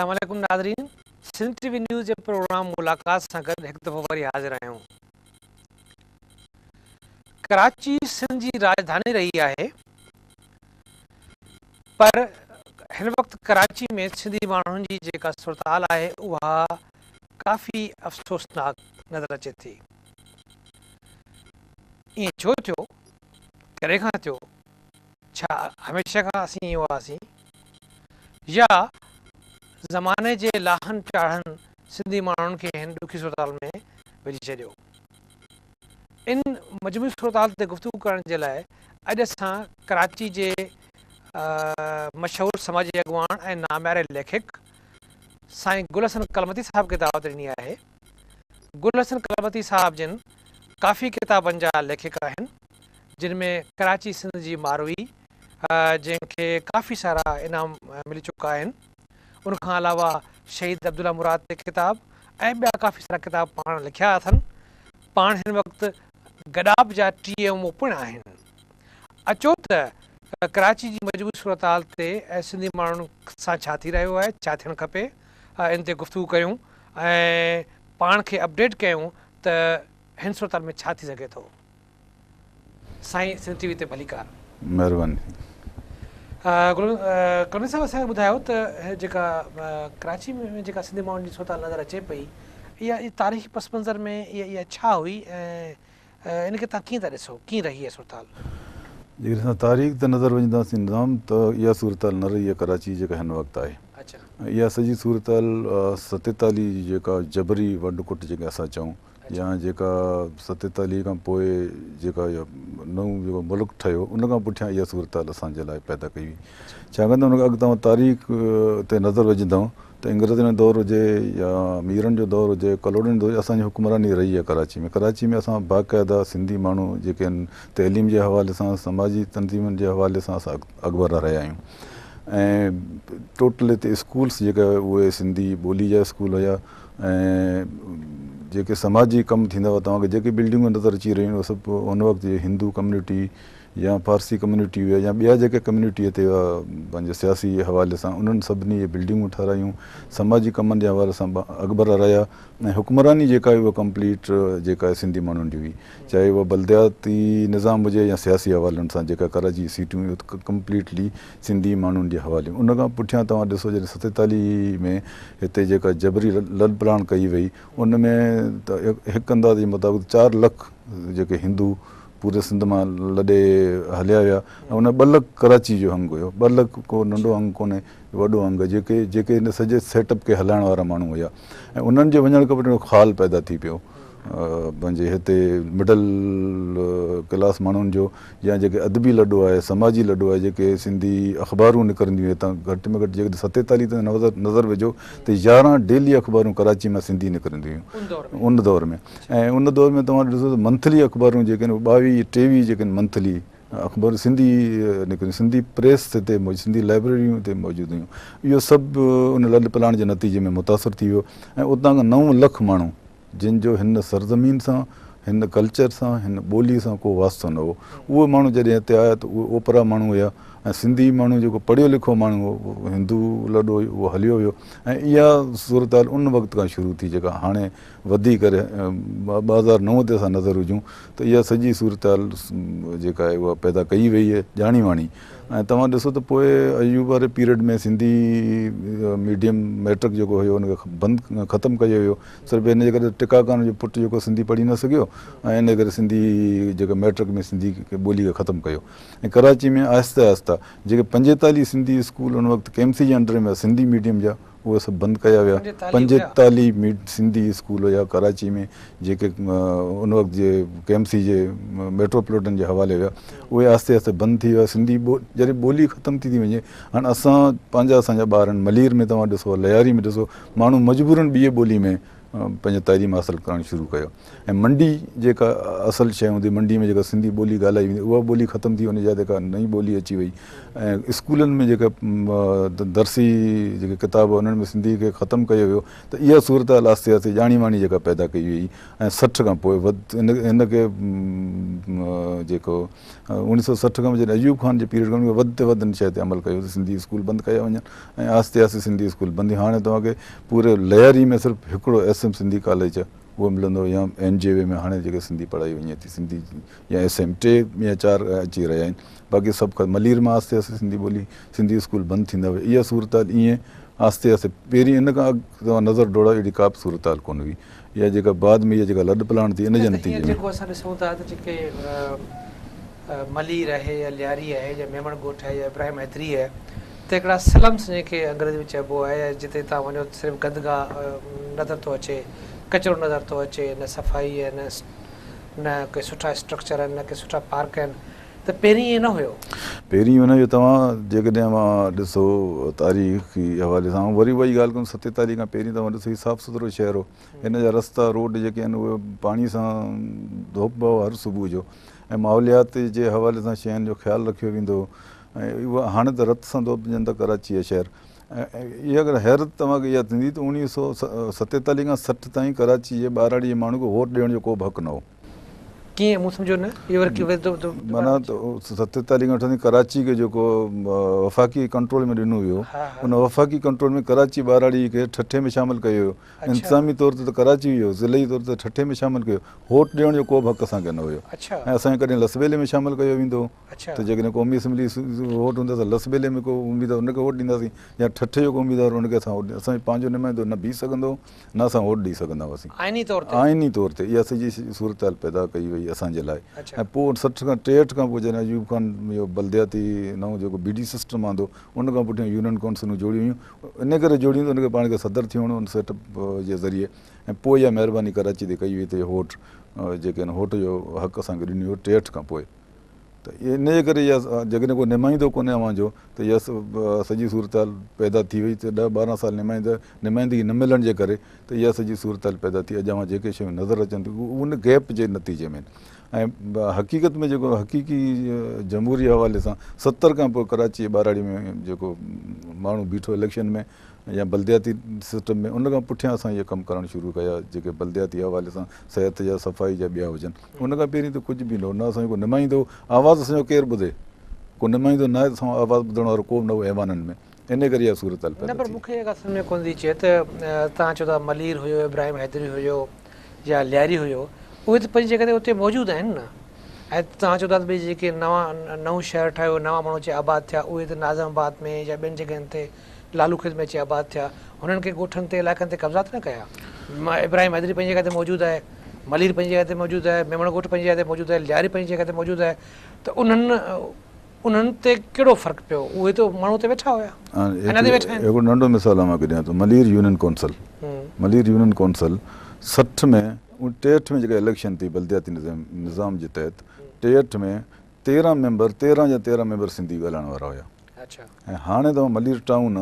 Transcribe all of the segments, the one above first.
السلام عليڪم ناظرين سنڌ ٽي وي نيوز جي پروگرام ملاقات سان گڏ هڪ دفعو وري حاضر آهيون. ڪراچي سنڌ جي راڄڌاني رهي آهي پر هن وقت ڪراچي ۾ سنڌي ماڻهن جي جيڪا صورتحال آهي اها ڪافي افسوسناڪ نظر اچي ٿي. ائين ڇو ٿيو؟ ڪڏهن کان ٿيو؟ ڇا هميشه کان اسين ائين هئاسين يا زماني جي لاهن چاڙهن سنڌي ماڻهن کي هن ڏکي صورتحال ۾ وجهي ڇڏيو؟ ان مجموعي صورتحال تي گفتگو ڪرڻ جي لاء اڄ اسان ڪراچي جي مشهور سماجي اڳواڻ ۽ نامياري ليکڪ سائين گل حسن ڪلمتي صاحب کي دعوت ڏني آهي. گل حسن ڪلمتي صاحب جن ڪافي ڪتابن جا ليکڪ آهن جن ۾ ڪراچي سنڌ جي ماروي جنهن کي ڪافي سارا انعام ملي چڪا آهن ان کان علاوه شهيد عبدالله مراد تي ڪتاب ۽ ٻيا ڪافي سارا ڪتاب پاڻ لکيا اٿن پاڻ هن وقت گڏاپ جا ٽي ايم او پڻ آهن اچو ته ڪراچي جي مجموعي صورتحال تي ۽ سنڌي ماڻهن سان ڇا ٿي رهيو آهي ڇا ٿيڻ کپي ان تي گفتگو ڪريون ۽ پاڻ کي اپڊيٽ ڪيون ته هن صورتحال ۾ ڇا ٿي سگهي ٿو. سائين سنڌ ٽي وي تي ڀليڪار. مهرباني. گل ڪلمتي صاحب اسان کي ٻڌايو ته جيڪا ڪراچي ۾ جيڪا سنڌي ماڻهن جي صورتحال نظر اچي پئي اها تاريخي پس منظر ۾ اها ڇا هئي ۽ ان کي توهان ڪيئن ٿا ڏسو ڪيئن رهي اها صورتحال؟ جيڪڏهن اسان تاريخ تي نظر وجهنداسين نظام ته اها صورتحال نه رهي آهي ڪراچي جي جيڪا هن وقت آهي ۽ اها سڄي صورتحال ستيتاليهه جي جيڪا جبري ونڊ ڪٽ جيڪي اسان چئون يا جيڪا ستيتاليهه کان پوء جيڪا اها نئون جيڪو ملڪ ٺهيو ان کان پٺيان اها صورتحال اسان جي لاء پيدا ڪئي وئي ڇاڪاڻ ته ان کان اڳ توهان تاريخ تي نظر وجهندؤ ته انگريزن جو دور هجي يا ميرن جو دور هجي ڪلهوڙن جو دور هجي اسان جي حڪمراني رهي آهي ڪراچي ۾ ڪراچي ۾ اسان باقاعده سنڌي ماڻهو جيڪي آهن تعليم جي حوالي سان سماجي تنظيمن جي حوالي سان اسان اڳڀرا رهيا آهيون ۽ ٽوٽل هتي اسڪولس جيڪا اهي سنڌي ٻولي جا اسڪول هيا ۽ جيڪي سماجي ڪم ٿيندا هئا توهان کي جيڪي بلڊنگون نظر اچي رهيون آهن اهي سڀ ان وقت جي هندو ڪميونٽي يا فارسي ڪميونٽي هئا يا ٻيا جيڪي ڪميونٽي هتي هئا پنهنجي سياسي حوالي سان انهن سڀني اهي بلڊنگون ٺهرايون سماجي ڪمن جي حوالي سان اڳڀرا رهيا ۽ حڪمراني جيڪا هئي اها ڪمپليٽ جيڪا سنڌي ماڻهن جي هئي چاهي اها بلدياتي نظام هجي يا سياسي حوالن سان جيڪا ڪراچي جي سيٽون هيون ڪمپليٽلي سنڌي ماڻهن جي حوالي ان کان پٺيان توهان ڏسو جڏهن ستيتاليهه ۾ هتي جيڪا جبري لڏپلاڻ ڪئي وئي ان ۾ هڪ اندازي جي مطابق 4 لک جيڪي هندو پوري سنڌ مان لڏي هليا ويا ۽ ان 2 لک ڪراچي جو انگ هيو 2 لک ڪو ننڍو انگ ڪونهي وڏو انگ جيڪي جيڪي هن سڄي سيٽ اپ کي هلائڻ وارا ماڻهو هيا ۽ انهن جي وڃڻ کان پوء خال پيدا ٿي پيو پنهنجي هتي مڊل ڪلاس ماڻهن جو يا جيڪي ادبي لڏو آهي سماجي لڏو آهي جيڪي سنڌي اخبارون نڪرنديون هتان گهٽ ۾ گهٽ جيڪڏهن 47 تي نظر وجهو ته 11 ڊيلي اخبارون ڪراچي مان سنڌي نڪرنديون هيون ان دور ۾ ۽ ان دور ۾ توهان ڏسو ته منٿلي اخبارون جيڪي آهن اهي 22 23 جيڪي آهن منٿلي اخبارون سنڌي نڪريون سنڌي پريس هتي موجود سنڌي لائبريريون هتي موجود هيون اهو سڀ ان لڏ پلاڻ جي نتيجي ۾ متاثر ٿي ويو ۽ اتان کان 9 لک ماڻهو جن جو هن سرزمين سان هن ڪلچر سان هن ٻولي سان ڪو واسطو نه هو اهي ماڻهو جڏهن هتي آيا ته اهي اوپرا ماڻهو هيا ۽ سنڌي ماڻهو جيڪو پڙهيو لکيو ماڻهو هو هندو لڏو اهو هليو ويو ۽ اها صورتحال ان وقت کان شروع ٿي جيڪا هاڻي وڌي ڪري 2009 تي اسان نظر وجهون ته اها سڄي صورتحال جيڪا آهي اها پيدا ڪئي وئي آهي ڄاڻي واڻي ۽ توهان ڏسو ته پوء ايوب واري پيريڊ ۾ سنڌي ميڊيم ميٽرڪ جيڪو هيو ان کي بند ختم ڪيو ويو صرف ان جي ڪري ٽڪا خان جو پٽ جيڪو سنڌي پڙهي نه سگهيو ۽ ان ڪري سنڌي جيڪا ميٽرڪ ۾ سنڌي ٻولي کي ختم ڪيو ۽ ڪراچي ۾ آهستي آهستي جيڪي 45 سنڌي اسڪول ان وقت ڪي ايم سي جي انڊر ۾ سنڌي ميڊيم جا اهي سڀ بند ڪيا ويا. 45 سنڌي اسڪول هيا ڪراچي ۾ جيڪي ان وقت جي ڪي ايم سي جي ميٽروپوليٽن جي حوالي هيا اهي آهستي آهستي بند ٿي ويا. سنڌي جڏهن ٻولي ختم ٿي ٿي وڃي هاڻ اسان پنهنجا اسان جا ٻار آهن ملير ۾ توهان ڏسو لياري ۾ ڏسو ماڻهو مجبورن ٻي ٻولي ۾ پنهنجي تعليم حاصل ڪرڻ شروع ڪيو ۽ منڊي جيڪا اصل شيء هوندي منڊي ۾ جيڪا سنڌي ٻولي ڳالهائي ويندي اها ٻولي ختم ٿي ان جاء تي ڪا نئين ٻولي اچي وئي ۽ اسڪولن ۾ جيڪا درسي جيڪي ڪتاب انهن ۾ سنڌي کي ختم ڪيو ويو ته اها صورتحال آهستي آهستي ڄاڻي واڻي جيڪا پيدا ڪئي وئي ۽ 60 کان پوء وڌ ان کي جيڪو 1960 کان جڏهن ايوب خان جي پيريڊ کان وڌ تي وڌ ان شيء تي عمل ڪيو ته سنڌي اسڪول بند ڪيا وڃن ۽ آهستي آهستي سنڌي اسڪول بند ٿي هاڻي توهان کي پوري لياري ۾ صرف هڪڙو ايس ايم سنڌي ڪاليج اهو ملندو يا اين جي وي ۾ هاڻي جيڪي سنڌي پڙهائي وڃي ٿي سنڌي يا ايس ايم ٽي يا چار اچي رهيا آهن باقي سڀ ملير مان آهستي آهستي سنڌي ٻولي سنڌي اسڪول بند ٿيندا ويا اها صورتحال ائين آهستي آهستي پهرين ان کان اڳ توهان نظر ڊوڙايو اهڙي ڪا به صورتحال ڪونه هئي اها جيڪا بعد ۾ اها جيڪا لڏ پلاڻ ٿي ان جي نتيجي ۾. جيڪو اسان ڏسون ٿا ته جيڪي ملير آهي يا لياري آهي يا ميمڻ ڳوٺ آهي يا ابراهيم حيدري آهي ته هڪڙا سلمس جنهن کي انگريزي ۾ چئبو آهي يا جتي توهان وڃو ته صرف گندگاهه نظر ٿو اچي ڪچرو نظر ٿو اچي نه صفائي آهي نه نه ڪي سٺا اسٽرڪچر آهن نه ڪي سٺا پارڪ آهن ته پهرين ائين نه هيو. پهرين ائين نه هيو توهان جيڪڏهن اوهان ڏسو تاريخي حوالي سان آئون وري اها ئي ڳالهه ڪندس 47 کان پهرين توهان ڏسو هي صاف سٿرو شهر هو هن جا رستا روڊ جيڪي آهن اهي پاڻي سان ڌوپبا هئا هر صبح جو ۽ ماحوليات جي حوالي سان شين جو خيال رکيو ويندو هو ۽ اها هاڻي ته رت سان ڌوپجن ٿا ڪراچي جا شهر ۽ اها اگر حيرت توهان کي اها ٿيندي ته 1947 کان 60 تائين ڪراچي جي ٻهراڙي جي ماڻهو کي ووٽ ڏيڻ جو ڪو به حق نه هو. ڪيئن؟ مون سمجهيو نه. اهو وري ڪيئن دوباره معنيٰ ته 47 کان وٺندي ڪراچي کي جيڪو وفاقي ڪنٽرول ۾ ڏنو ويو ان وفاقي ڪنٽرول ۾ ڪراچي ٻهراڙي کي ٺٽي ۾ شامل ڪيو ويو. انتظامي طور تي ته ڪراچي هيو، ضلعي طور تي ٺٽي ۾ شامل ڪيو. ووٽ ڏيڻ جو ڪو به حق اسان کي نه هيو ۽ اسان کي ڪڏهن لسٻيلي ۾ شامل ڪيو ويندو هو ته جيڪڏهن قومي اسيمبلي ووٽ هوندو ته لسٻيلي ۾ ڪو اميدوار ان کي ووٽ ڏينداسين يا ٺٽي جو ڪو اميدوار ان کي اسان ووٽ اسان جو پنهنجو نمائندو نه بيهي سگهندو هو نه اسان ووٽ ڏئي سگهندا هئاسين. آئيني طور تي؟ آئيني طور تي اها سڄي صورتحال پيدا ڪئي وئي اسان جي لاء ۽ پوء 60 کان 63 کان پوء جڏهن ايوب خان اهو بلدياتي نئون جيڪو بي ڊي سسٽم آندو ان کان پٺيان يونين ڪائونسلون جوڙيون ويون ان ڪري جوڙيون ته ان کي پاڻ کي صدر ٿيڻو هو ان سيٽ اپ جي ذريعي ۽ پوء اها مهرباني ڪراچي تي ڪئي وئي ته اهي ووٽ جيڪي آهن ووٽ جو حق اسان کي ڏنو ويو 63 کان پوء ته ان جي ڪري اها جيڪڏهن ڪو نمائندو ڪونهي اوهان جو ته اها سڄي صورتحال پيدا ٿي وئي ته ڏهه ٻارهن سال نمائنده نمائندگي نه ملڻ جي ڪري ته اها سڄي صورتحال پيدا ٿي اڄ اوهان جيڪي شيون نظر اچن ٿيون ان گيپ جي نتيجي ۾ ۽ حقيقت ۾ جيڪو حقيقي جمهوري حوالي سان 70 کان پوء ڪراچي جي ٻهراڙي ۾ جيڪو ماڻهو بيٺو اليڪشن ۾ يا بلدياتي سسٽم ۾ ان کان پٺيان اسان اهي ڪم ڪرڻ شروع ڪيا جيڪي بلدياتي حوالي سان صحت جا صفائي جا ٻيا هجن ان کان پهرين ته ڪجهه به نه هو نه اسان جو ڪو نمائندو آواز اسان جو ڪير ٻڌي ڪو نمائندو نه آهي ته اسان جو آواز ٻڌڻ وارو ڪو به نه هو ايوانن ۾ ان ڪري اها صورتحال پيدا ٿي. نه پر مون کي اها ڳالهه سمجهه ۾ ڪونه ٿي اچي ته توهان چئو ٿا ملير هيو ابراهيم حيدري هيو يا لياري هيو اهي ته پنهنجي جڳهه تي اتي موجود آهن نه ۽ توهان چئو ٿا ته ڀئي جيڪي نوان نئون شهر ٺهيو نوان ماڻهو اچي آباد ٿيا اهي ته ناظم آباد ۾ يا ٻين جڳهين تي لالو کيت ۾ اچي آباد ٿيا هنن کي ڳوٺن تي علائقن تي قبضا ته نه ڪيا ابراهيم حيدري پنهنجي جڳهه تي موجود آهي ملير پنهنجي جڳهه تي موجود آهي ميمڻ ڳوٺ پنهنجي جڳهه تي موجود آهي لياري پنهنجي جڳهه تي موجود آهي ته انهن انهن تي ڪهڙو فرق پيو؟ اهي ته ماڻهو اتي ويٺا هيا. اڃا تائين ويٺا آهن. هڪڙو ننڍو مثال اوهان کي ڏيان ٿو Malir union council Malir union council 60 ۾ 63 ۾ جيڪا اليڪشن ٿي بلدياتي نظام جي تحت 63 ۾ 13 ميمبر 13 جا 13 ميمبر سنڌي ڳالهائڻ وارا هيا ۽ هاڻي توهان ملير ٽائون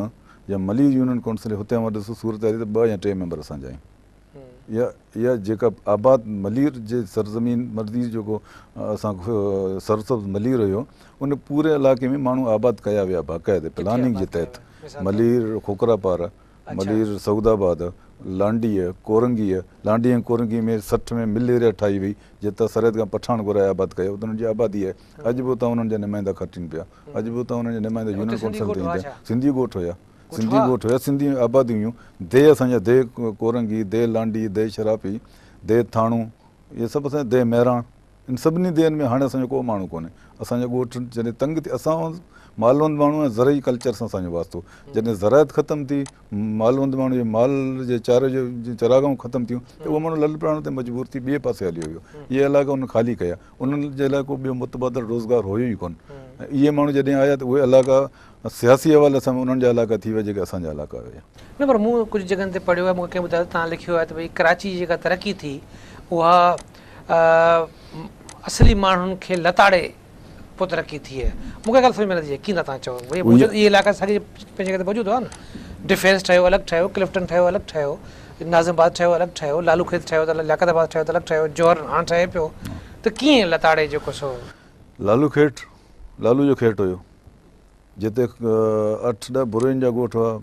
يا ملير يونين ڪونسل هتي اوهان ڏسو صورت حال ته 2 يا 3 ميمبر اسان جا آهن. اها اها جيڪا آباد ملير جي سرزمين ملير جيڪو اسان سرسبز ملير هيو ان پوري علائقي ۾ ماڻهو آباد ڪيا ويا باقاعده پلاننگ جي تحت ملير کوکرا پار ملير سعود آباد لانڊيء ڪورنگيء لانڊي ۽ ڪورنگي ۾ 60 ۾ مل ايريا ٺاهي وئي جتان سرحد کان پٺاڻ گهرائي آباد ڪيا اتي انهن جي آبادي آهي اڄ به اتان انهن جا نمائندا کٽين پيا اڄ به اتان انهن جا نمائندا يونين ڪونسل تي ايندا سنڌي ڳوٺ هيا سنڌي ڳوٺ هيا، سنڌي آباديون هيون، ديهه اسان جا ديهه ڪورنگي، ديهه لانڊي، ديهه شرافي، ديهه ٿاڻو، اهي سڀ اسان جا ديهه مهراڻ، ان سڀني ديهن ۾ هاڻي اسان جو ڪو ماڻهو ڪونهي. اسان جا ڳوٺ جڏهن تنگ ٿي، اسان مالوند ماڻهو ۽ زرعي ڪلچر سان اسان جو واسطو، جڏهن زراعت ختم ٿي، مالوند ماڻهو جي مال جي چاري جو چراگاهون ختم ٿيون ته اهو ماڻهو لڏپلاڻ تي مجبور ٿي ٻئي پاسي هليو ويو. اهي علائقا انهن خالي ڪيا. انهن جي لاء ڪو ٻيو متبادل روزگار هيو ئي ڪونه. ۽ اهي ماڻهو جڏهن آيا ته اهي علائقا سياسي حوالي سان به انهن جا علائقا ٿي ويا جيڪي اسان جا علائقا هيا. نه پر مون ڪجهه جڳهن تي پڙهيو آهي مون کي ڪنهن ٻڌايو ته توهان لکيو آهي ته ڀئي ڪراچي جي جيڪا ترقي ٿي اها اصلي ماڻهن کي لتاڙي پوء ترقي ٿي آهي مون کي ڳالهه سمجهه ۾ نٿي اچي ڪيئن ٿا توهان چئو ڀئي موجود اهي علائقا ساڳي پنهنجي جڳهه تي موجود هئا نه ڊفينس ٺهيو الڳ ٺهيو ڪلفٽن ٺهيو الڳ ٺهيو ناظم آباد ٺهيو الڳ ٺهيو، لالو کيت ٺهيو ته لياقت آباد ٺهيو ته الڳ ٺهيو، جوهر هاڻ ٺهي پيو ته ڪيئن لتاڙي جيڪو سو. لالو کيٽ لالو جو کيٽ هيو جتي 8 10 بروهين جا ڳوٺ هئا،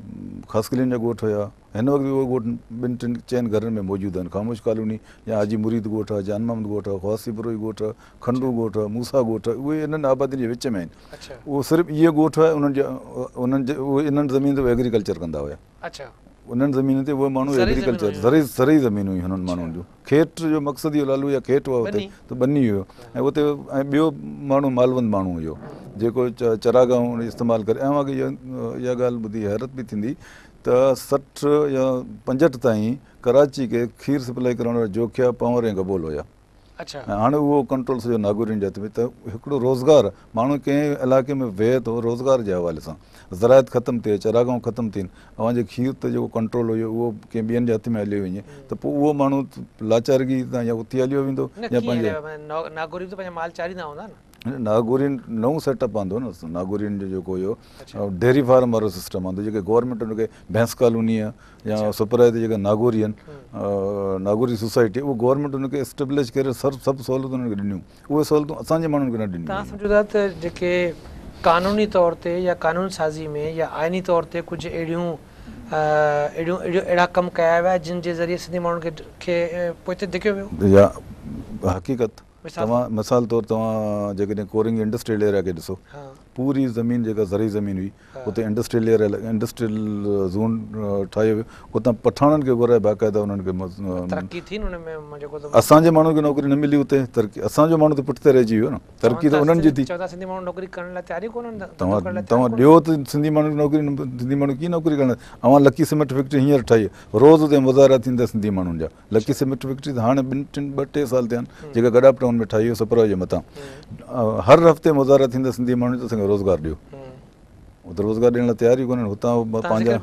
خاصخيلين جا ڳوٺ هيا. هن وقت به اهي ڳوٺ ٻن ٽن چئن گهرن ۾ موجود آهن. خاموش ڪالوني يا حاجي مريد ڳوٺ آهي، جان محمد ڳوٺ آهي، خواسي بروهي ڳوٺ آهي، کنڊو ڳوٺ آهي، موسيٰ ڳوٺ آهي. اهي انهن آبادين جي وچ ۾ آهن. اهو صرف اهي ڳوٺ آهي انهن جا انهن جي اهي انهن زمين تي ايگريڪلچر ڪندا هيا. انهن زمينن تي اهي ماڻهو ايگريڪلچر زرعي زرعي زمينون هيون هنن ماڻهن جون. کيٽ جو مقصد اهو لالو يا کيٽ هئا اتي ته ٻني هيو ۽ اتي ۽ ٻيو ماڻهو مالوند ماڻهو هيو جيڪو چراگاهون استعمال ڪري ۽ اوهان کي اها ڳالهه ٻڌي حيرت به ٿيندي ته 60 يا 65 تائين ڪراچي کي کير سپلائي ڪرڻ وارا جوکيا، پنور ۽ گبول هيا. ۽ هاڻي اهو ڪنٽرول سڄو ناگورين جي هٿ ۾ ته هڪڙو روزگار ماڻهو ڪنهن علائقي ۾ ويهي ٿو روزگار جي حوالي سان زراعت ختم ٿئي چراگاهون ختم ٿين اوهان جي کير تي جيڪو ڪنٽرول هيو اهو ڪنهن ٻين جي هٿ ۾ هليو وڃي ته پوء اهو ماڻهو لاچارگي تان يا اٿي هليو ويندو يا پنهنجي ناگوري به ته پنهنجا مال چاريندا هوندا نه. ناگورين نئون سيٽ اپ آندو نه ناگورين جو جيڪو هيو ڊيري فارم وارو سسٽم آندو جيڪي گورنمينٽ ان کي ڀينس ڪالوني يا سپرائي تي جيڪا ناگوري آهن ناگوري سوسائٽي اهو گورنمينٽ ان کي اسٽيبلش ڪري سر سڀ سهولتون انهن کي ڏنيون اهي سهولتون اسان جي ماڻهن کي نه ڏنيون. توهان سمجهو ٿا ته جيڪي قانوني طور تي يا قانون سازي ۾ يا آئيني طور تي ڪجهه اهڙيون اهڙيون اهڙيون اهڙا ڪم ڪيا ويا جن جي ذريعي سنڌي ماڻهن کي کي پوئتي ڌڪيو ويو؟ يا حقيقت توهان مثال طور توهان جيڪڏهن ڪورنگي انڊسٽريل ايريا کي ڏسو پوري زمين جيڪا زرعي زمين هئي اتي انڊسٽريل ايريا انڊسٽريل زون ٺاهيو ويو اتان پٺاڻن کي گهرائي باقاعده انهن کي ترقي ٿي نه ان ۾ جيڪو ته اسان جي ماڻهن کي نوڪري نه ملي اتي ترقي اسان جو ماڻهو ته پٺتي رهجي ويو نه ترقي ته انهن جي ٿي. چوندا سنڌي ماڻهو نوڪري ڪرڻ لاء تيار ئي ڪونهن توهان توهان ڏيو ته سنڌي ماڻهن کي نوڪري سنڌي ماڻهو ڪيئن نوڪري ڪرڻ اوهان لڪي سيمينٽ فيڪٽري هينئر ٺاهي روز اتي مظاهرا ٿيندا سنڌي ماڻهن جا لڪي سيمينٽ فيڪٽري ته هاڻي ٻن ٽن ٻه ٽي سال ٿيا آهن جيڪا گڏاپ ٽائون ۾ ٺاهي هئي سپرا جي مٿان هر هفتي مظاهرا ٿيندا سنڌي ماڻهن جو اسان کي روزگار ڏيو اتي روزگار ڏيڻ لاء تيار ئي ڪونهن هتان پنهنجا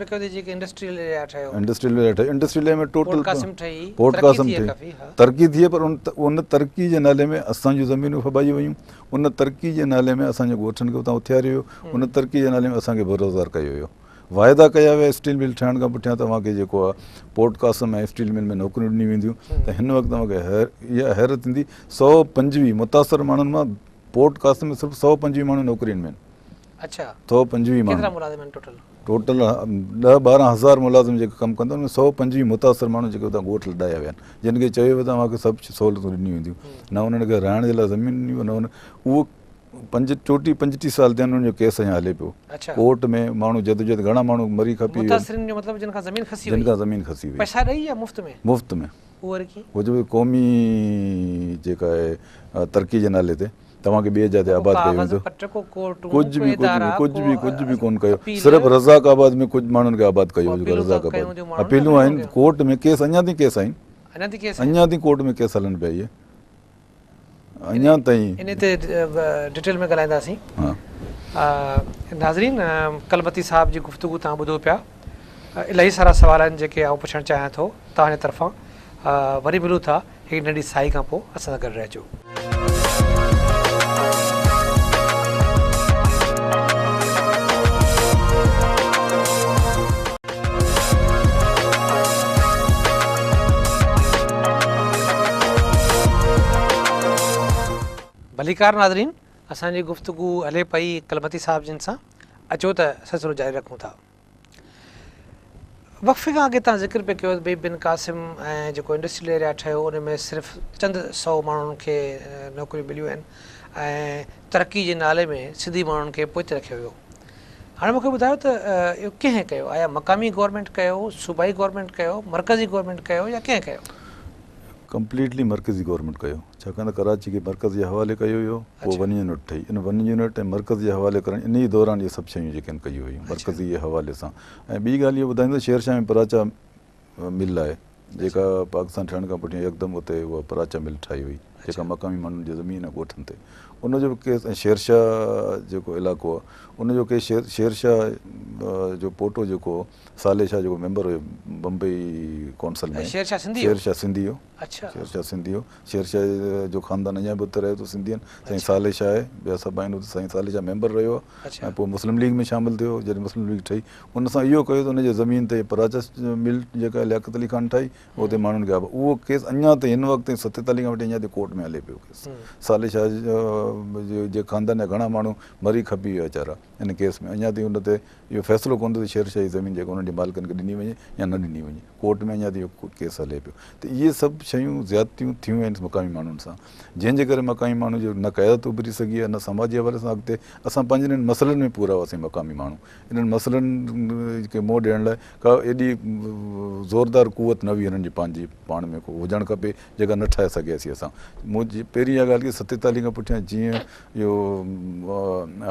انڊسٽريل ايريا ٺهيو انڊسٽريل ايريا ٺهيو industrial area ۾ total port Qasim ٺهي ترقي ٿي پر ان ترقي جي نالي ۾ اسان جون زمينون ڦٻائي ويون ان ترقي جي نالي ۾ اسان جي ڳوٺن کي اتان اٿياريو ويو ان ترقي جي نالي ۾ اسان کي بيروزگار ڪيو ويو واعدا ڪيا ويا اسٽيل مل ٺهڻ کان پٺيان توهان کي جيڪو آهي پورٽ قاسم ۽ اسٽيل مل ۾ نوڪريون ڏنيون وينديون ته هن وقت توهان کي اها حيرت ٿيندي 125 متاثر ماڻهن مان پورٽ قاسم ۾ صرف 125 ماڻهو نوڪرين ۾ آهن. اڇا 125 ماڻهو. ڪيترا ملازم آهن ٽوٽل؟ ٽوٽل 10 12 هزار ملازم جيڪي ڪم ڪن ٿا ان ۾ 125 متاثر ماڻهو جيڪي اتان ڳوٺ لڏايا ويا آهن جن کي چيو ويو ته اوهان کي سڀ سهولتون ڏنيون وينديون نه انهن کي رهڻ جي لاء زمين ڏني وئي نه اهو پنج چوٽيهه پنجٽيهه سال ٿيا آهن انهن جو ڪيس اڃا هلي پيو ڪورٽ ۾ ماڻهو جدوجهد گهڻا ماڻهو مري کپي ويا متاثرين جو مطلب جن کان زمين کسي وئي جن کان زمين کسي وئي پئسا ڏئي يا مفت ۾ مفت ۾ اهو وري ڪيئن اهو جو قومي جيڪا آهي ترقي جي نالي تي توهان کي ٻي جاء تي آباد ڪيو ويندو ڪجهه به ڪجهه به ڪجهه به ڪجهه به ڪون ڪيو صرف رزاق آباد ۾ ڪجهه ماڻهن کي آباد ڪيو ويو رزاق آباد اپيلون آهن ڪورٽ ۾ ڪيس اڃا تائين ڪيس آهن اڃا تائين ڪورٽ ۾ ڪيس هلن پيا اهي اڃا تائين. انهي تي ڊيٽيل ۾ ڳالهائينداسين. ناظرين ڪلمتي صاحب جي گفتگو توهان ٻڌو پيا. الاهي سارا سوال آهن جيڪي آئون پڇڻ چاهيان ٿو توهان جي طرفان. وري ملون ٿا هڪ ننڍي ساهي کان پوء اسان سان گڏ رهجو. ڀليڪار ناظرين اسان جي گفتگو هلي پئي ڪلمتي صاحب جن سان اچو ته سلسلو جاري رکون ٿا وقفي کان اڳي تان ذڪر پئي ڪيو ته بن قاسم ۽ جيڪو انڊسٽريل ايريا ٺهيو ان ۾ صرف چند سئو ماڻهن کي نوڪريون مليون آهن ۽ ترقي جي نالي ۾ سنڌي ماڻهن کي پوئتي رکيو ويو هاڻي مون کي ٻڌايو ته اهو ڪنهن ڪيو؟ آيا مقامي گورنمينٽ ڪيو، صوبائي گورنمينٽ ڪيو، مرڪزي گورنمينٽ ڪيو يا ڪنهن ڪيو؟ ڪمپليٽلي مرڪزي گورنمينٽ ڪيو ڇاڪاڻ ته ڪراچي کي مرڪز جي حوالي ڪيو ويو پوء ون يونٽ ٺهي ان ون يونٽ ۽ مرڪز جي حوالي ڪرڻ انهي دوران اهي سڀ شيون جيڪي آهن ڪيون ويون مرڪزي جي حوالي سان ۽ ٻي ڳالهه اهو ٻڌائيندس شير شاهه ۾ پراچا مل آهي جيڪا پاڪستان ٺهڻ کان پٺيان يڪدم اتي اها پراچا مل ٺاهي وئي جيڪا مقامي ماڻهن جي زمين آهي ڳوٺن تي ان جو به ڪيس ۽ شيرشاهه جيڪو علائقو آهي ان جو ڪيس شيرشاهه جو پوٽو جيڪو صالح شاهه جيڪو ميمبر هيو بمبئي ڪائونسل ۾ شيرشاهه سنڌي شيرشاهه سنڌي هو اڇا شيرشاهه سنڌي هو شيرشاهه جو خاندان اڃا به اتي رهي ٿو سنڌي آهن سائين صالح شاهه آهي ٻيا سڀ آهن اتي سائين صالح شاهه ميمبر رهيو آهي ۽ پوء مسلم ليگ ۾ شامل ٿيو جڏهن مسلم ليگ ٺهي ان سان اهو ڪيو ته ان جي زمين تي پراچس مل جيڪا لياقت علي خان ٺاهي اتي ماڻهن کي اهو ڪيس اڃا تائين هن وقت تائين 47 کان وٺي اڃا تائين ڪورٽ ۾ هلي پيو ڪيس صالح شاهه جي خاندان جا گهڻا ماڻهو مري کپي ويا ويچارا ان ڪيس ۾ اڃا تائين ان تي اهو فيصلو ڪونه ٿيو ته شير شاهي زمين جيڪا انهن جي مالڪن کي ڏني وڃي يا نه ڏني وڃي. ڪورٽ ۾ اڃا تائين اهو ڪيس هلي پيو ته اهي سڀ شيون زيادتيون ٿيون آهن مقامي ماڻهن سان جنهن جي ڪري مقامي ماڻهن جي نه قيادت اڀري سگهي آهي نه سماجي حوالي سان اڳتي اسان پنهنجن انهن مسئلن ۾ پورا هئاسين مقامي ماڻهو انهن مسئلن کي منهن ڏيڻ لاء ڪا ايڏي زوردار قوت نه هئي هنن جي پنهنجي پاڻ ۾ ڪو هجڻ کپي جيڪا نه ٺاهي سگهياسين اسان مون پهرين اها ڳالهه ڪئي 47 کان پٺيان جيئن اهو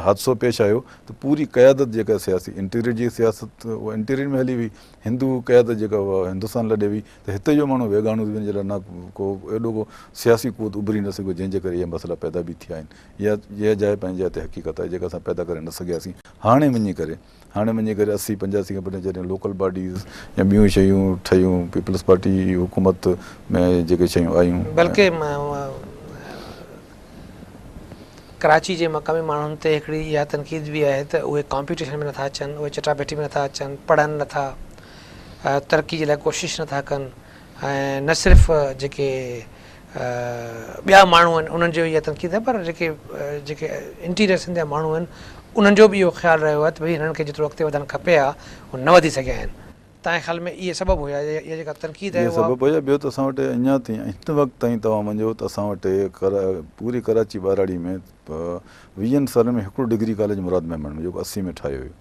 حادثو پيش آيو ته پوري قيادت جيڪا سياسي انٽيريئر جي سياست اها انٽيريئر ۾ هلي وئي، هندو قيادت جيڪا اها هندستان لڏي وئي ته هتي جو ماڻهو ويڳاڻو ٿي وڃي جي لاء نه ڪو ايڏو ڪو سياسي قوت اڀري نه سگهيو جنهن جي ڪري اهي مسئلا پيدا به ٿيا آهن اها اها جاء پنهنجي جاء تي حقيقت آهي جيڪا اسان پيدا ڪري نه سگهياسين هاڻي وڃي ڪري هاڻي وڃي ڪري 80 85 کان پٺيان جڏهن لوڪل باڊيز يا ٻيون شيون ٺهيون پيپلز پارٽي حڪومت ۾ جيڪي شيون آيون. بلڪه ڪراچي جي مقامي ماڻهن تي هڪڙي اها تنقيد به آهي ته اهي ڪامپيٽيشن ۾ نٿا اچن، اهي چٽاڀيٽي ۾ نٿا اچن، پڙهن نٿا، ترقي جي لاء ڪوشش نٿا ڪن ۽ نه صرف جيڪي ٻيا ماڻهو آهن انهن جو اها تنقيد آهي پر جيڪي جيڪي انٽيريئر سنڌ جا ماڻهو آهن انهن جو به اهو خيال رهيو آهي ته ڀئي هنن کي جيترو اڳتي وڌڻ کپي ها هو نه وڌي سگهيا آهن. توهان جي خيال ۾ اهي سبب هيا يا اها جيڪا تنقيد آهي اهي اها. سبب هيا ٻيو ته اسان وٽ اڃا تائين هن وقت تائين توهان مڃو ته اسان وٽ پوري ڪراچي ٻهراڙي ۾ ويهن سالن ۾ هڪڙو ڊگري ڪاليج مراد ميمڻ ۾ جيڪو 80 ۾ ٺاهيو ويو.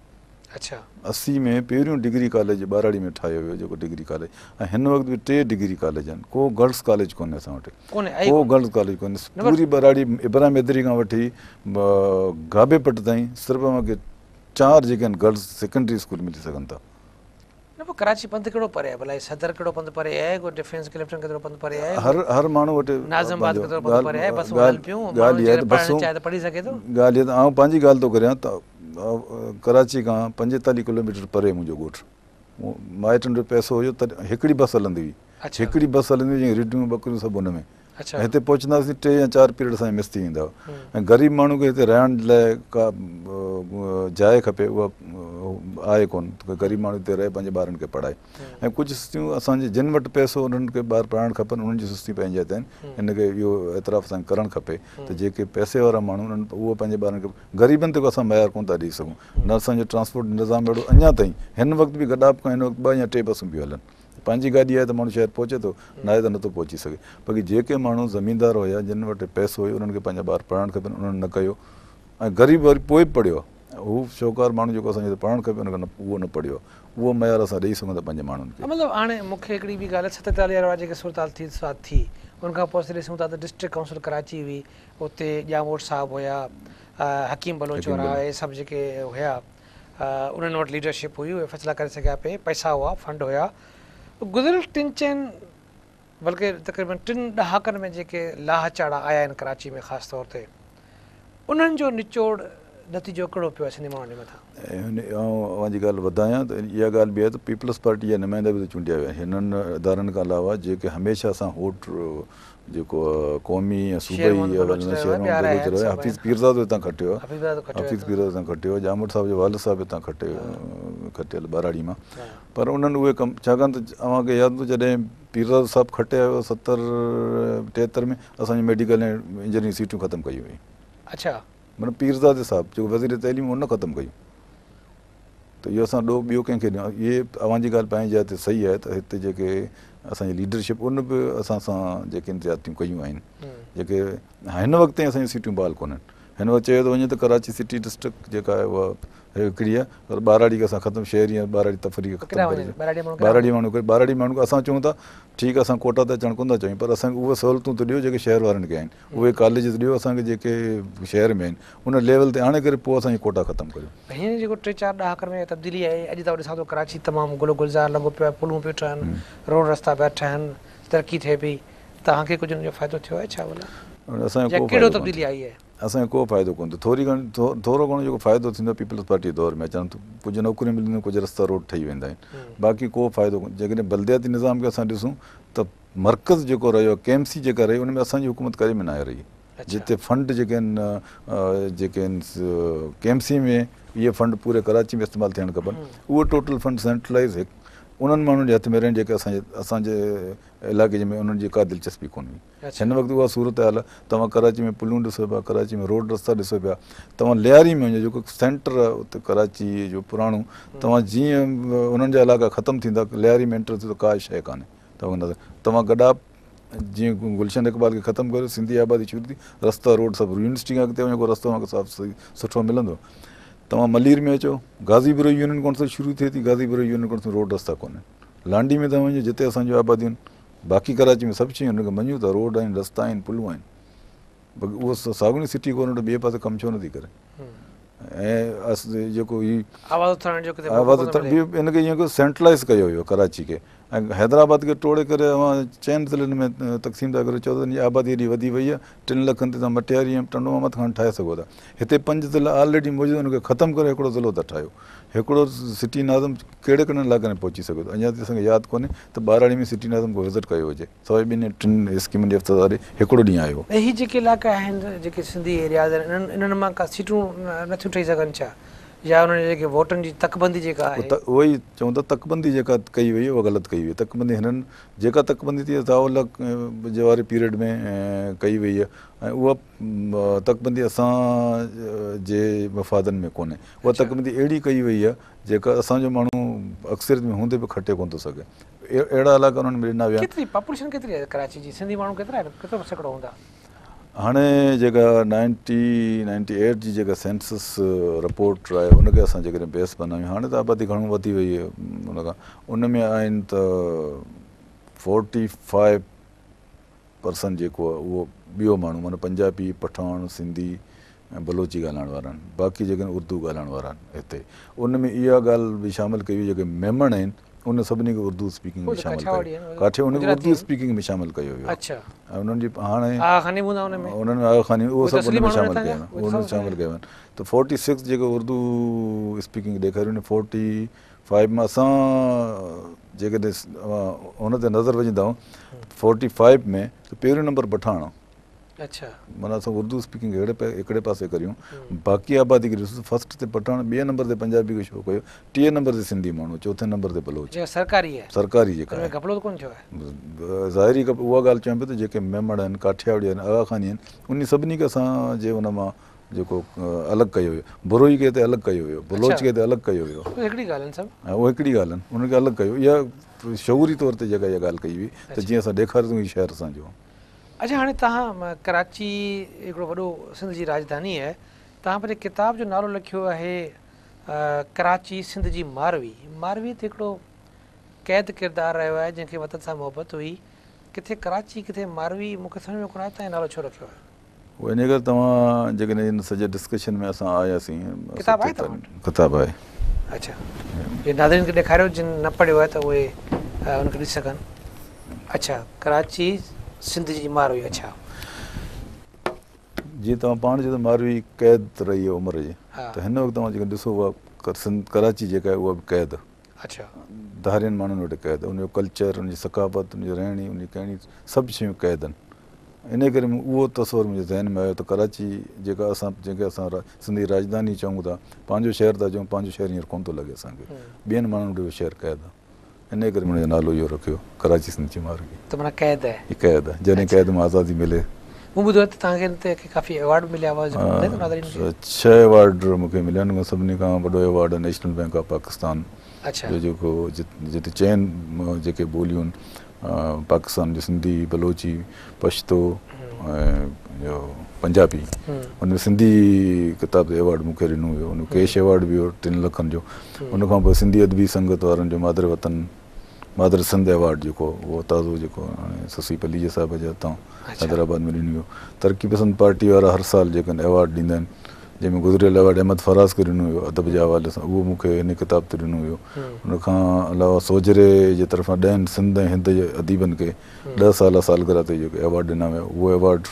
اڇا. 80 ۾ پهريون ڊگري ڪاليج ٻهراڙي ۾ ٺاهيو ويو جيڪو ڊگري ڪاليج ۽ هن وقت به 3 ڊگري ڪاليج آهن ڪو گرلس ڪاليج ڪونهي اسان وٽ ڪونهي آهي ڪو گرلس ڪاليج ڪونهي پوري ٻهراڙي ابراهيم حيدري کان وٺي گابي پٽ تائين صرف اوهان کي 4 جيڪي آهن گرلس سيڪنڊري اسڪول ملي سگهن ٿا. نه پوء ڪراچي پنڌ ڪهڙو پري آهي ڀلا هي صدر ڪهڙو پنڌ پري آهي ڪو ڊفينس ڪلفٽن ڪيترو پنڌ پري آهي هر هر ماڻهو وٽ ناظم آباد ڪيترو پنڌ پري آهي بسون هلن پيون ماڻهو جيڪڏهن پڙهڻ چاهي ته پڙهي سگهي ٿو. ڳالهه اها ته آئون پنهنجي ڳالهه ٿو ڪريان ته ڪراچي کان 45 ڪلوميٽر پري منهنجو ڳوٺ مائٽن وٽ پئسو هيو تڏهن هڪڙي بس هلندي هئي هڪڙي بس هلندي هئي جنهن رڍون ٻڪريون سڀ ان ۾ هتي پهچنداسين 3 يا 4 پيريڊ اسان جا مس ٿي ويندا هئا ۽ غريب ماڻهو کي هتي رهڻ لاء ڪا جاء کپي اها آهي ڪونه ته غريب ماڻهو هتي رهي پنهنجي ٻارن کي پڙهائي ۽ ڪجهه سستيون اسان جي جن وٽ پئسو انهن کي ٻار پڙهائڻ کپن انهن جون سستيون پنهنجي جاء تي آهن ان کي اهو اعتراف اسان کي ڪرڻ کپي ته جيڪي پئسي وارا ماڻهو انهن اهو پنهنجي ٻارن کي غريبن تي ڪو اسان معيار ڪونه ٿا ڏئي سگهون نه اسان جو ٽرانسپورٽ نظام اهڙو اڃا تائين هن وقت به گڏاپ کان هن وقت 2 يا 3 بسون پيون هلن پنهنجي گاڏي آهي ته ماڻهو شهر پهچي ٿو، ناهي ته نٿو پهچي سگهي. باقي جيڪي ماڻهو زميندار هيا، جن وٽ پئسو هيو، انهن کي پنهنجا ٻار پڙهائڻ کپن، انهن نه ڪيو ۽ غريب وري پوء به پڙهيو آهي. هو شوڪار ماڻهو جيڪو اسان کي پڙهڻ کپي، ان کي نه اهو نه پڙهيو آهي. اهو معيار اسان ڏئي سگهون ٿا پنهنجي ماڻهن کي. مطلب هاڻي مون کي هڪڙي ٻي ڳالهه 47 واري جيڪي صورتحال ٿي سا ٿي، ان کان پوء اسين ڏسون ٿا ته ڊسٽرڪٽ ڪائونسل ڪراچي هئي، اتي ڄاموٽ صاحب هيا، حڪيم بلوچ وارا اهي سڀ جيڪي هيا، انهن وٽ ليڊرشپ هئي، اهي فيصلا ڪري سگهيا پئي، پئسا هئا، فنڊ هيا. گذريل ٽن چئن بلڪه تقريبن 3 ڏهاڪن ۾ جيڪي لاهه چاڙها آيا آهن ڪراچي ۾ خاص طور تي انهن جو نچوڙ نتيجو ڪهڙو پيو آهي سنڌي ماڻهن جي مٿان؟ آئون اوهان جي ڳالهه وڌايان ته اها ڳالهه به آهي ته پيپلز پارٽي جا نمائندا به ته چونڊيا ويا آهن هنن ادارن کان علاوه جيڪي هميشه سان هوٽ جيڪو قومي ۽ صوبائي حوالي سان شير محمد بلوچ رهيو حفيظ پيرزادو هتان کٽيو حفيظ پيرزادو هتان کٽيو ڄاموٽ صاحب جو والد صاحب هتان کٽيو کٽيل ٻهراڙي مان پر انهن اهي ڪم ڇاڪاڻ ته اوهان کي ياد هوندو جڏهن پيرزادو صاحب کٽي آيو 70 73 ۾ اسان جون ميڊيڪل ۽ انجنيئرنگ سيٽون ختم ڪيون ويون. اڇا. معنيٰ پيرزادي صاحب جيڪو وزير تعليم هو ان ختم ڪيون. ته اهو اسان ڏوهه ٻيو ڪنهن کي ڏيون؟ اهي اوهان جي ڳالهه پنهنجي جاء تي صحيح آهي ته هتي جيڪي اسان جي ليڊرشپ ان به اسان سان جيڪي زيادتيون ڪيون آهن جيڪي هن وقت تائين اسان جون سيٽون بحال ڪونهن. هن وقت چيو ٿو وڃي ته ڪراچي سٽي ڊسٽرڪٽ جيڪا آهي اها هڪڙي آهي پر ٻهراڙي کي اسان ختم شهري ۽ ٻهراڙي تفريق ختم ڪري ٻهراڙي ماڻهو ٻهراڙي ماڻهو اسان چئون ٿا ٺيڪ آهي اسان ڪوٽا تي اچڻ ڪونه ٿا چاهيون پر اسان کي اهي سهولتون ته ڏيو جيڪي شهر وارن کي آهن اهي ڪاليجز ڏيو اسان کي جيڪي شهر ۾ آهن ان ليول تي آڻي ڪري پوء اسان جي ڪوٽا ختم ڪريو. هينئر جيڪو 3 4 ڏهاڪن ۾ تبديلي آئي اڄ ته ڏسان ٿو ڪراچي تمام گل و گلزار لڳو پيو آهي پلون پيون ٺهن روڊ رستا پيا ٺهن ترقي ٿئي پئي توهان کي ڪجهه ان جو فائدو ٿيو آهي ڇا ڀلا اسان يا کي ڪو ڪهڙو فائدو ڪونه تبديلي ٿيو. آئي آهي. اسان کي ڪو فائدو ڪونه ٿيو. ٿوري گهڻي ٿورو گهڻو جيڪو فائدو ٿيندو آهي پيپلز پارٽي جي دور ۾ اچڻ ته ڪجهه نوڪريون ملنديون ڪجهه رستا روڊ ٺهي ويندا آهن باقي ڪو فائدو ڪونه. جيڪڏهن بلدياتي نظام کي اسان ڏسون ته مرڪز جيڪو رهيو آهي ڪي ايم سي جيڪا رهي ان ۾ اسان جي حڪومت ڪڏهن به ناهي رهي جتي فنڊ جيڪي آهن جيڪي آهن ڪي ايم سي ۾ اهي فنڊ پوري ڪراچي ۾ استعمال ٿيڻ کپن اهو ٽوٽل فنڊ سينٽرلائز هڪ انهن ماڻهن جي هٿ ۾ رهن جيڪي اسان جي اسان جي علائقي جي ۾ انهن جي ڪا دلچسپي ڪونه هئي هن وقت اها صورت حال توهان ڪراچي ۾ پلون ڏسو پيا ڪراچي ۾ روڊ رستا ڏسو پيا توهان لياري ۾ وڃو جيڪو سينٽر آهي اتي ڪراچي جو پراڻو توهان جيئن انهن جا علائقا ختم ٿيندا لياري ۾ انٽر ٿيو ته ڪا شيء ڪانهي توهان توهان گڏاپ جيئن گلشن اقبال کي ختم ڪريو سنڌي آبادي شروع ٿي رستا روڊ سڀ يونيورسٽي کان اڳتي وڃو ڪو رستو اوهان کي صاف سٺو ملندو توهان ملير ۾ اچو غازي بروهي يونين ڪائونسل شروع ٿئي ٿي غازي بروهي يونين ڪائونسل روڊ رستا ڪونهن لانڊي ۾ توهان وڃو جتي اسان جون آباديون آهن باقي ڪراچي ۾ سڀ شيون ان کي مڃون ٿا روڊ آهن رستا آهن پلون آهن باقي اهو ساڳيو سٽي گورنمينٽ ٻئي پاسي ڪم ڇو نٿي ڪري ۽ جيڪو هي آواز اٿارڻ جو ڪٿي آواز اٿارڻ به ان کي ائين سينٽرلائز ڪيو ويو ڪراچي کي ۽ حيدرآباد کي ٽوڙي ڪري اوهان چئن ضلعن ۾ تقسيم ٿا ڪريو چئو ٿا ان جي آبادي ايڏي وڌي وئي آهي 3 لکن تي توهان مٽياري ۽ ٽنڊو محمد خان ٺاهي سگهو ٿا هتي 5 ضلعا آلريڊي موجود آهن ان کي ختم ڪري هڪڙو ضلعو ٿا ٺاهيو هڪڙو سٽي ناظم ڪهڙي ڪهڙن علائقن ۾ پهچي سگهي ٿو اڃا تائين اسان کي ياد ڪونهي ته ٻهراڙي ۾ سٽي ناظم ڪو وزٽ ڪيو هجي سواء ٻن يا ٽن اسڪيمن جي افتتاح ڏي هڪڙو ڏينهن آيو. ۽ هي جيڪي علائقا آهن جيڪي سنڌي ايرياز آهن انهن انهن مان ڪا سيٽون نٿيون ٺهي سگهن ڇا يا انهن جي جيڪي ووٽن جي تڪبندي جيڪا آهي. اهو ئي چئون ٿا تڪبندي جيڪا ڪئي وئي اها غلط ڪئي وئي تڪبندي هنن جيڪا تڪبندي ٿي ضياء الحق جي واري پيريڊ ۾ ڪئي وئي آهي ۽ اها تڪبندي اسان جي مفادن ۾ ڪونهي اها تڪبندي اهڙي ڪئي وئي آهي جيڪا اسان جو ماڻهو اڪثريت ۾ هوندي به کٽي ڪونه ٿو سگهي. اهڙا علائقا انهن ۾ ڏنا ويا آهن. ڪيتري پاپوليشن ڪيتري آهي ڪراچي جي سنڌي ماڻهو ڪيترا آهن ڪيترو سيڪڙو هوندا؟ هاڻي جيڪا نائنٽي نائنٽي ايٽ جي جيڪا سينسس رپورٽ آهي ان کي اسان جيڪڏهن بيس بنايون هاڻي ته آبادي گهڻو وڌي وئي آهي ان کان ان ۾ آهن ته فورٽي فائيو پرسن جيڪو آهي اهو ٻيو ماڻهو معنيٰ پنجابي، پٺاڻ، سنڌي ۽ بلوچي ڳالهائڻ وارا آهن باقي جيڪي آهن اردو ڳالهائڻ وارا آهن هتي ان ۾ اها ڳالهه به شامل ڪئي وئي جيڪي ميمڻ آهن ان سڀني کي اردو اسپيڪنگ ۾ شامل ڪيو ڪاٺي ان کي اردو اسپيڪنگ ۾ شامل ڪيو ويو اڇا ۽ انهن جي هاڻي آغا خاني به هوندا ان ۾ انهن ۾ آغا خاني اهو سڀ ان ۾ شامل ڪيو ويو ان ۾ شامل ڪيو ويو ته 46 جيڪي اردو اسپيڪنگ ڏيکاريون 45 مان اسان جيڪڏهن ان تي نظر وجهندا آهيون 45 ۾ ته پهريون نمبر پٺاڻ آهي. اڇا. معنيٰ اسان اردو اسپيڪنگ هڪڙي پاسي ڪريون باقي آبادي کي ڏسون فرسٽ تي پٺاڻ ٻئي نمبر تي پنجابي کي شو ڪيو ٽئين نمبر تي سنڌي ماڻهو چوٿين نمبر تي بلوچ. جيڪا سرڪاري آهي. سرڪاري جيڪا آهي. ان ۾ گهپلو ته ڪونه ٿيو آهي. ظاهري اها ڳالهه چوان پيو ته جيڪي ميمڻ آهن ڪاٺياوڙي آهن آغا خاني آهن انهي سڀني کي اسان جي ان مان جيڪو الڳ ڪيو ويو بروهي کي هتي الڳ ڪيو ويو بلوچ کي هتي الڳ ڪيو ويو. اهي هڪڙي ڳالهه آهن سڀ. اهي هڪڙي ڳالهه آهن انهن کي الڳ ڪيو اها شعوري طور تي جيڪا اها ڳالهه ڪئي وئي ته جيئن اسان ڏيکاريون هي شهر اسان جو. اڇا هاڻي توهان ڪراچي هڪڙو وڏو سنڌ جي راڄڌاني آهي توهان پنهنجي ڪتاب جو نالو لکيو آهي ڪراچي سنڌ جي ماروي ماروي ته هڪڙو قيد ڪردار رهيو آهي جنهن کي وطن سان محبت هئي ڪٿي ڪراچي ڪٿي ماروي مون کي سمجهه ۾ ڪونه آيو توهان نالو ڇو رکيو آهي. هو انهيء ڪري توهان جيڪڏهن ان سڄي ڊسڪشن ۾ اسان آياسين. ڪتاب آهي توهان وٽ؟ ڪتاب آهي. اڇا جي ناظرين کي ڏيکاريو جن نه پڙهيو آهي ته اهي ان کي ڏسي سگهن. اڇا ڪراچي سنڌ جي ماروي اڇا. جيئن توهان پاڻ چيو ته ماروي قيد رهي آهي عمر جي ته هن وقت توهان جيڪڏهن ڏسو اها ڪراچي جيڪا آهي اها به قيد اڇا. ڌارين ماڻهن وٽ قيد ان جو ڪلچر ان جي ثقافت ان جي رهڻي ان جي ڪهڻي سڀ شيون قيد آهن. انهيء ڪري مون اهو تصور منهنجي ذهن ۾ آيو ته ڪراچي جيڪا اسان جنهن کي اسان سنڌ جي راڄڌاني چئون ٿا، پنهنجو شهر ٿا چئون، پنهنجو شهر هينئر ڪونه ٿو لڳي اسان کي. ٻين ماڻهن وٽ اهو شهر قيد آهي. انهيء ڪري مون ان جو نالو اهو رکيو، ڪراچي سنڌ جي ماروي. ته معنيٰ قيد آهي. هي قيد آهي. جڏهن قيد مان آزادي ملي. مون ٻڌو آهي ته توهان کي ان تي ڪافي ايوارڊ به مليا هئا، جيڪو ٻڌائيندو ناظرين کي. ڇهه ايوارڊ مون کي مليا آهن، ان ۾ سڀني کان وڏو award national bank of Pakistan جو جيڪو جتي چئن جيڪي ٻوليون پاڪستان جي سنڌي، بلوچي، پشتو ۽ پنجابي ان ۾ سنڌي ڪتاب تي ايوارڊ مون کي ڏنو ويو ان ڪيش ايوارڊ به هو 3 لکن جو ان کان پوء سنڌي ادبي سنگت وارن جو مادر وطن مادر سنڌ ايوارڊ جيڪو اهو تازو جيڪو هاڻي سسئي پليجي صاحب جي هٿان حيدرآباد ۾ ڏنو ويو ترقي پسند پارٽي وارا هر سال جيڪي ايوارڊ ڏيندا آهن جنهن ۾ گذريل ايوارڊ احمد فراز کي ڏنو ويو ادب جي حوالي سان اهو مون کي هن ڪتاب تي ڏنو ويو. ان کان علاوه سوجهري جي طرفان ڏهن سنڌ ۽ هند جي اديبن کي ڏهه سالا سالگرهه تي جيڪو ايوارڊ ڏنا ويا اهو ايوارڊ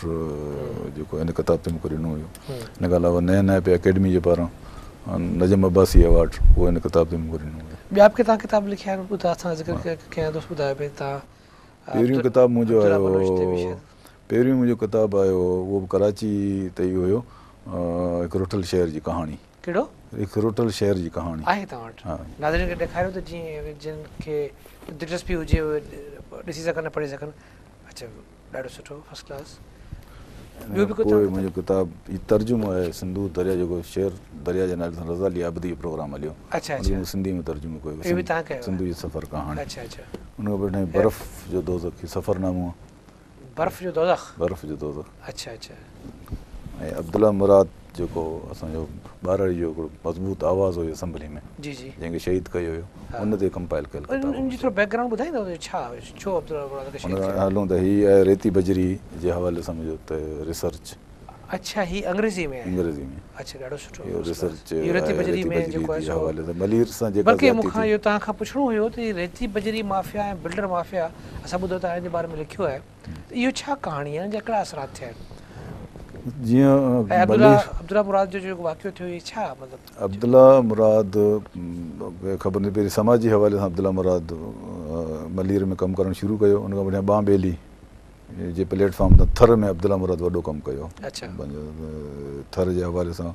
جيڪو هن ڪتاب تي مون کي ڏنو ويو. ان کان علاوه نئين نائب اڪيڊمي جي پاران نجم عباسي ايوارڊ اهو هن ڪتاب تي مون کي ڏنو ويو. ٻيا به ڪي توهان ڪتاب لکيا آهن ٻڌاء اسان ذڪر ڪنهن دوست ٻڌايو پئي توهان پهريون ڪتاب منهنجو آيو پهريون منهنجو ڪتاب آيو هو اهو به ڪراچي تي ئي هيو هڪ رٺل شهر جي ڪهاڻي. ڪهڙو؟ هڪ رٺل شهر جي ڪهاڻي. آهي توهان وٽ؟ ناظرين کي ڏيکاريو ته جيئن جن کي دلچسپي هجي اهي ڏسي سگهن ۽ پڙهي سگهن. اڇا ڏاڍو سٺو فرسٽ ڪلاس. ٻيو به ڪو پوء منهنجو ڪتاب هي ترجمو آهي سنڌو دريا جيڪو شعر دريا جي نالي سان رضا علي عابدي جو پروگرام هليو اڇا اڇا ان کي سنڌي ۾ ترجمو ڪيو اهو به توهان ڪيو سنڌو جي سفر ڪهاڻي اڇا اڇا ان کان پوء برف جو دوزخ هي سفرنامو آهي. برف جو دوزخ. برف جو دوزخ. اڇا اڇا. ۽ عبدالله مراد جيڪو اسان جو ٻهراڙي جو هڪڙو مضبوط آواز هيو اسيمبلي ۾ جي جي جنهن کي شهيد ڪيو ويو ان تي ڪمپائل ڪيل ڪتاب. ان جي ٿورو بيڪ گرائونڊ ٻڌائيندؤ ته ڇا ڇو عبدالله مراد کي شهيد ڪيو ويو. هلون ته هي آهي ريتي بجري جي حوالي سان منهنجو ته ريسرچ. اڇا هي انگريزي ۾ آهي. انگريزي ۾. اڇا ڏاڍو سٺو. اهو ريسرچ اهو ريتي بجري ۾ جيڪو آهي سو حوالي سان ملير سان جيڪا بلڪه مون کان اهو توهان کان پڇڻو هيو ته هي ريتي بجري مافيا ۽ بلڊر مافيا اسان ٻڌو توهان ان جي باري ۾ لکيو آهي ته اهو ڇا ڪهاڻي آهي ان جا ڪهڙا اثرات ٿيا آهن. جيئن ۽ عبدالله عبدالله مراد جو جيڪو واقعو ٿيو هي ڇا مطلب. عبدالله مراد خبر نه پهرين سماجي حوالي سان عبدالله مراد ملير ۾ ڪم ڪرڻ شروع ڪيو ان کان پٺيان ٻانهه ٻيلي جي پليٽ فارم تان ٿر ۾ عبدالله مراد وڏو ڪم ڪيو. ٿر جي حوالي سان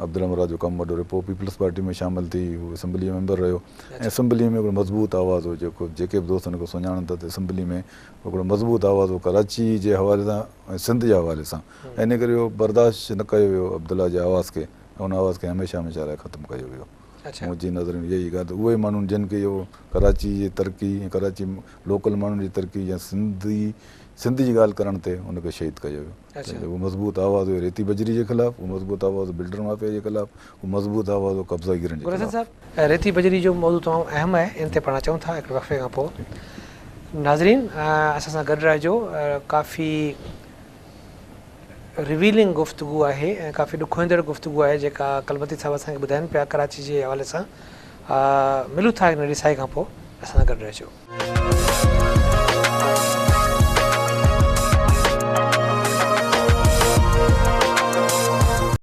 عبدالله مراد جو ڪم وڏو رهيو. پوء پيپلز پارٽي ۾ شامل ٿي هو اسيمبلي جو ميمبر رهيو ۽ اسيمبلي ۾ هڪڙو مضبوط آواز هو جيڪو جيڪي به دوست هن کي سڃاڻن ٿا ته اسيمبلي ۾ هڪڙو مضبوط آواز هو ڪراچي جي حوالي سان ۽ سنڌ جي حوالي سان ۽ ان ڪري اهو برداشت نه ڪيو ويو عبدالله جي آواز کي ۽ ان آواز کي هميشه هميشه لاء ختم ڪيو ويو. منهنجي نظر ۾ اها ئي ڳالهه ته اهي ماڻهو جن کي اهو ڪراچي جي ترقي ۽ ڪراچي لوڪل ماڻهن جي ترقي يا سنڌي سنڌ جي ڳالهه ڪرڻ تي ان کي شهيد ڪيو ويو ته اهو مضبوط آواز هيو ريتي بجري جي خلاف اهو مضبوط آواز هو بلڊر مافيا جي خلاف اهو مضبوط آواز هو قبضا گيرن جي گل حسن خلاف. صاحب ريتي بجري جو موضوع تمام اهم آهي ان تي پاڻ اچون ٿا هڪڙي وقفي کان پوء ناظرين اسان سان گڏ رهجو ڪافي ريويلنگ گفتگو آهي ۽ ڪافي ڏکوئيندڙ گفتگو آهي جيڪا ڪلمتي صاحب اسان کي ٻڌائين پيا ڪراچي جي حوالي سان ملون ٿا هڪ ننڍي ساهي کان پوء اسان سان گڏ رهجو.